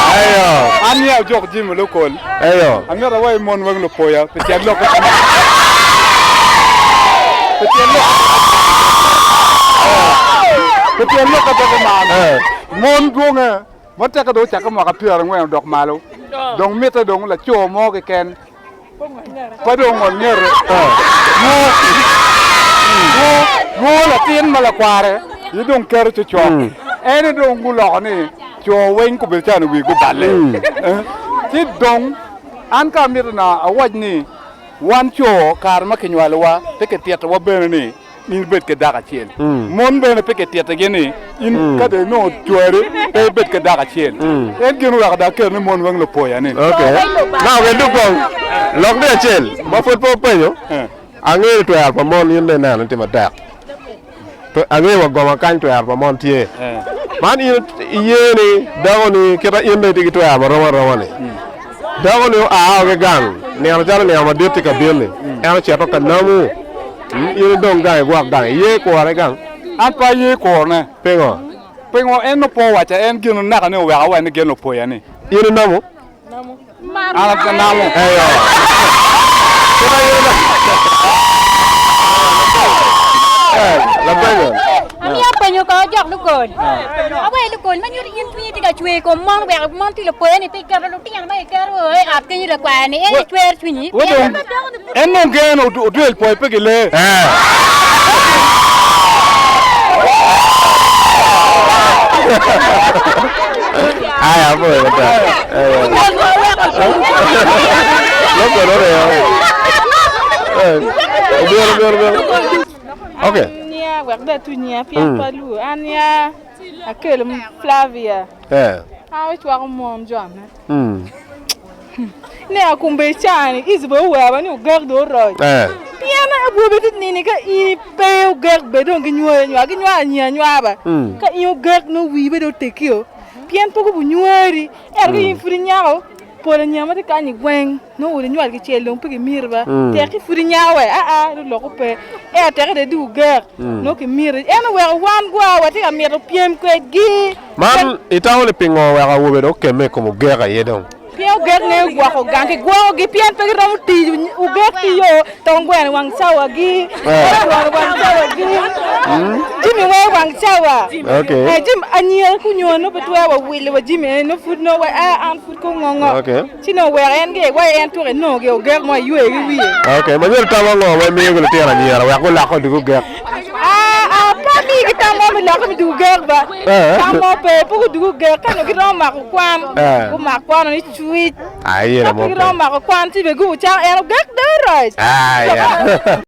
Eyo. An ni ajok Jim Olokol. Eyo. Amito awayi mon weng lupoya pi tyen lok pi tyen lok pi tyen lok pe kuman. Mon dwonge ma teke dong ocakke mwaka pyerangwen odok malo dong mitte dong laco mo keken Pe dong ongol ngete. Lwongo latin ma lakware aye dong keto cocok. En aye dong guloko ni co weng gubedo calo wigi guballe. Ci dong an ka amito na awac ni wan co kare ma kinywalowa pe kititowa bene ni in ibed ki dako acel. Mon bene pe kititigi ni in ka dong inongo cwari pe ibed ki dako acel. En gin oweko dong aketo ni mon weng lupoya ni. Okay. Now wek dong kong lok ni acel ma pud pe openyo, angeyo ni twero pa mon in dong ineno ni tye matek. Angeyo wa goma kany twero pa mon tye. Man in iye ni dako ni kita in dong itye ki twero marom aroma ni. Dako ni oa ki gang nino calo nino madit tye ka bino ni en ocito ka namu. In idong gang igwok gang, iye kure gang? An pe aye kurone. Pingo? Pingo en nongo pe owacca en gin onaka ni oweko awac ni gin opoya ni. In inamo? An ape namo. Eyo. Kit ma in inamo. Eh, lapenyo. Amiyo apenyo ko jok lugol. Aweyo lugol ma nyuto in cwinyi tye ka cwer i kom mon weko mon tye lupoya ni pe iketo lutino ma iketo i ot kenyo lakwaya ni en icwer cwinyi. En nongo gen odwel pwoyo pe gilee. Aya apoyo matek. Loko oreo. Obiro obiro obiro. Okay. An nia wek bene atuc nyinga pien pe alur. An nia akelo Flavia. Eh. An ocwako mon jone. Ne akumbe cani ici bene owera ni ogek dong oroc. Pien awobe tye nini ka in pe ogek bed dong ginywali anywala ginywalo anyi anywala ba ka in ogek nongo wii bene dong otegio pien pe gubu nywari ento ka in pud inyako pol anyira ma tye kany-nyi weng nongo olo inywal kicel dong pe gimiti ba tek ki pud inyako we aa nongo loko pe ento teke dong idwogo ogek nongo kimiti en oweko wan gwa watye ka mito pyem kwedgi. Man itamo ni pingo oweko awobe dong okemme i kom ogek aye dong? Pien ogek ngeyo gwoko gang, kigwokogi pien pe giromo tic, ogek tiyo tong gweno i wang cawagi, twon i wang cawagi, jami weng i wang cawa. Okay. Eh, jami anyira kunyo nongo pe twero wa wilo wa jami eni nongo pud nongo wa ah an pud ko ngongo. Okay. Ci nongo oweko en gi wa en tuko enongo gi ogek mo eywe ki wiye. Okay, ma nyuto tam ango ma imiyo ki lutino anyira wek gulok odug ogek? Ah, ah, pe amiyo gi tam mo me lokke me dugo ogek ba. Eh. Tam mo pe, pe gudugo ogek ka nongo giromo mako kwan, Eh. gumak kwan ni cwic. Ah, iyene Ka mo pe pe. giromo mako kwan ci bene gubu cako en ogek dong oroc. Ah, ya.